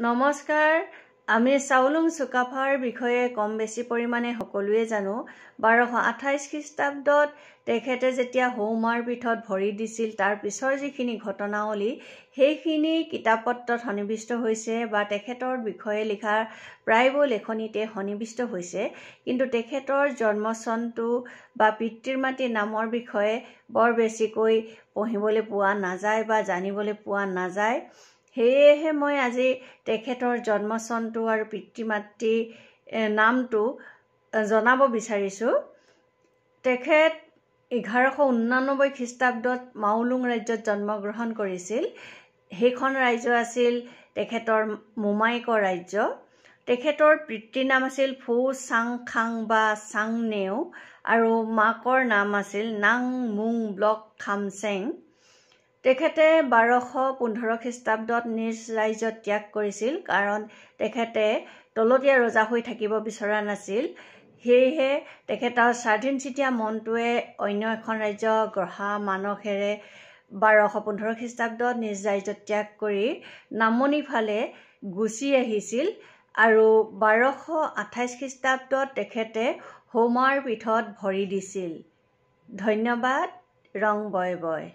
নমস্কাৰ। আমি চাওলুং চুকাফাৰ বিষয়ে কম বেছি পৰিমাণে সকলোৱে জানো। 1228 খ্ৰীষ্টাব্দত তেখেতে যেতিয়া সৌমাৰ পীঠত ভৰি দিছিল, তাৰ পিছৰ যিখিনি ঘটনাৱলী সেইখিনি কিতাপ পত্ৰত সন্নিৱিষ্ট হৈছে বা তেখেতৰ বিষয়ে লিখা প্ৰায়বোৰ লেখনিতে সন্নিৱিষ্ট হৈছে। কিন্তু তেখেতৰ জন্মচনটো বা পিতৃ মাতৃ নামৰ বিষয়ে বৰ বেছিকৈ পঢ়িবলৈ পোৱা নাযায় বা জানিবলৈ পোৱা নাযায়। সেয়েহে মই আজি তেখেতৰ জন্মচনটো আৰু পিতৃ মাতৃ নামটো জনাব বিচাৰিছোঁ। তেখেত 1189 খ্ৰীষ্টাব্দত মাওলুং ৰাজ্যত জন্মগ্ৰহণ কৰিছিল। সেইখন ৰাজ্য আছিল তেখেতৰ মোমায়েকৰ ৰাজ্য। তেখেতৰ পিতৃৰ নাম আছিল ফৌ চাং খাং বা চাং নেও আৰু মাকৰ নাম আছিল নাং মুং ব্লক খামচেং। তেখেতে 1215 খ্ৰীষ্টাব্দত নিজ ৰাজ্য ত্যাগ কৰিছিল, কাৰণ তেখেতে তলতীয়া ৰজা হৈ থাকিব বিচৰা নাছিল। সেয়েহে তেখেতৰ স্বাধীনচিতীয়া মনটোৱে অন্য এখন ৰাজ্য গঢ়া মানসেৰে 1215 খ্ৰীষ্টাব্দত নিজ ৰাজ্য ত্যাগ কৰি নামনি ফালে গুচি আহিছিল আৰু 1228 খ্ৰীষ্টাব্দত তেখেতে সৌমাৰ পীঠত ভৰি দিছিল। ধন্যবাদ। ৰং বয় বয়।